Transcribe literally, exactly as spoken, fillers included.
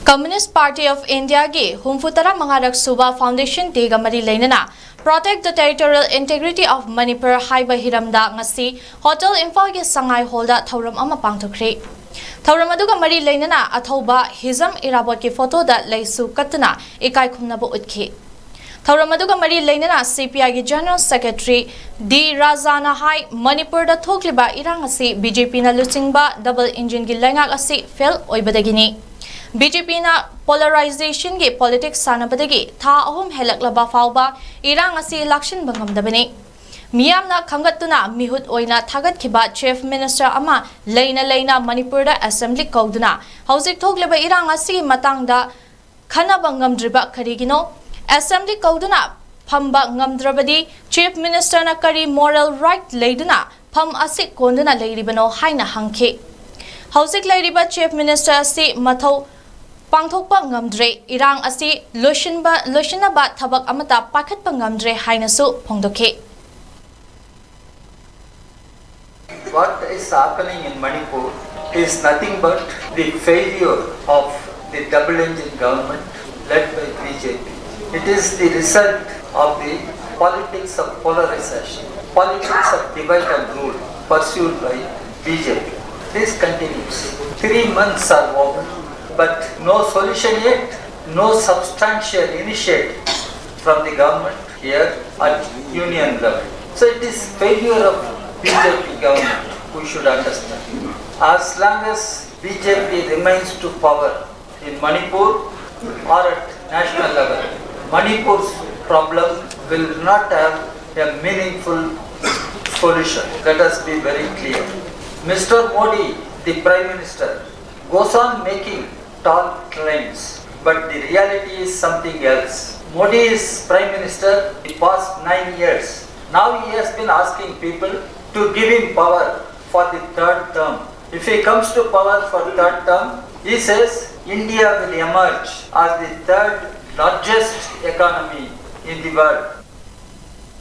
Communist Party of Indiaꯒꯤ ꯍꯨꯝꯐꯨ ꯇꯔꯥ ꯃꯉꯥꯔꯛ ꯁꯨꯕ Foundation Dayꯒ ꯃꯔꯤ ꯂꯩꯅꯅ Protect the Territorial Integrity of Manipur ꯍꯥꯏꯕ ꯍꯤꯔꯝꯗ ꯉꯁꯤ Hotel ꯏꯝꯐꯥꯜꯒꯤ ꯁꯉꯥꯏ ꯍꯣꯜꯗ ꯊꯧꯔꯝ ꯑꯃ ꯄꯥꯡꯊꯣꯛꯈ꯭ꯔꯦ꯫ ꯊꯧꯔꯝ ꯑꯗꯨꯒ ꯃꯔꯤ ꯂꯩꯅꯅ ꯑꯊꯧꯕ ꯍꯤꯖꯝ ꯏꯔꯥꯕꯣꯠꯀꯤ ꯐꯣꯇꯣꯗ ꯂꯩꯁꯨ ꯀꯠꯇꯨꯅ ꯏꯀꯥꯏ ꯈꯨꯝꯅꯕ ꯎꯠꯈꯤ꯫ ꯊꯧꯔꯝ ꯑꯗꯨꯒ ꯃꯔꯤ ꯂꯩꯅꯅ CPIꯒꯤ General Secretary ꯗꯤ ꯔꯥꯖꯥꯅ ꯍꯥꯏ, ꯃꯅꯤꯄꯨꯔꯗ ꯊꯣꯛꯂꯤꯕ ꯏꯔꯥꯡ ꯑꯁꯤ BJPꯅ ꯂꯨꯆꯤꯡꯕ double engineꯒꯤ ꯂꯩꯉꯥꯛ ꯑꯁꯤ fail ꯑꯣꯏꯕꯗꯒꯤꯅꯤ꯫ BJPꯅ polarizationꯒꯤ politics ꯁꯥꯟꯅꯕꯗꯒꯤ ꯊꯥ ꯑꯍꯨꯝ ꯍꯦꯜꯂꯛꯂꯕ ꯐꯥꯎꯕ ꯏꯔꯥꯡ ꯑꯁꯤ ꯂꯥꯛꯁꯤꯟꯕ ꯉꯝꯗꯕꯅꯤ꯫ ꯃꯤꯌꯥꯝꯅ ꯈꯟꯒꯠꯇꯨꯅ ꯃꯤꯍꯨꯠ ꯑꯣꯏꯅ ꯊꯥꯒꯠꯈꯤꯕ Chief Minister ꯑꯃ ꯂꯩꯅ ꯂꯩꯅ ꯃꯅꯤꯄꯨꯔꯗ Assembly ꯀꯧꯗꯨꯅ ꯍꯧꯖꯤꯛ ꯊꯣꯛꯂꯤꯕ ꯏꯔꯥꯡ ꯑꯁꯤꯒꯤ ꯃꯇꯥꯡꯗ ꯈꯟꯅꯕ ꯉꯝꯗ꯭ꯔꯤꯕ ꯀꯔꯤꯒꯤꯅꯣ? Assembly ꯀꯧꯗꯨꯅ ꯐꯝꯕ ꯉꯝꯗ꯭ꯔꯕꯗꯤ Chief Ministerꯅ ꯀꯔꯤ moral right ꯂꯩꯗꯨꯅ ꯐꯝ ꯑꯁꯤ ꯀꯣꯟꯗꯨꯅ ꯂꯩꯔꯤꯕꯅꯣ ꯍꯥꯏꯅ ꯍꯪꯈꯤ꯫ ꯍꯧꯖꯤꯛ ꯂꯩꯔꯤꯕ Chief Minister ꯑꯁꯤ ꯃꯊꯧ ꯄꯥꯡꯊꯣꯛꯄ ꯉꯝꯗ꯭ꯔꯦ, ꯏꯔꯥꯡ ꯑꯁꯤ ꯂꯣꯏꯁꯤꯟꯕ, ꯂꯣꯏꯁꯤꯟꯅꯕ ꯊꯕꯛ ꯑꯃꯠꯇ ꯄꯥꯏꯈꯠꯄ ꯉꯝꯗ꯭ꯔꯦ ꯍꯥꯏꯅꯁꯨ ꯐꯣꯡꯗꯣꯛꯈꯤ꯫ What is happening in Manipur is nothing but the failure of the double engine government led by BJP. It is the result of the politics of polarization, politics of divide and rule pursued by BJP. This continues. Three months are over, but no solution yet, no substantial initiative from the government here at union level. So it is failure of BJP government, we should understand. As long as BJP remains to power in Manipur or at national level, Manipur's problem will not have a meaningful solution. Let us be very clear. Mister Modi, the Prime Minister, goes on making tall claims, but the reality is something else. Modi is Prime Minister the past nine years. Now he has been asking people to give him power for the third term. If he comes to power for third term, he says India will emerge as the third largest economy in the world.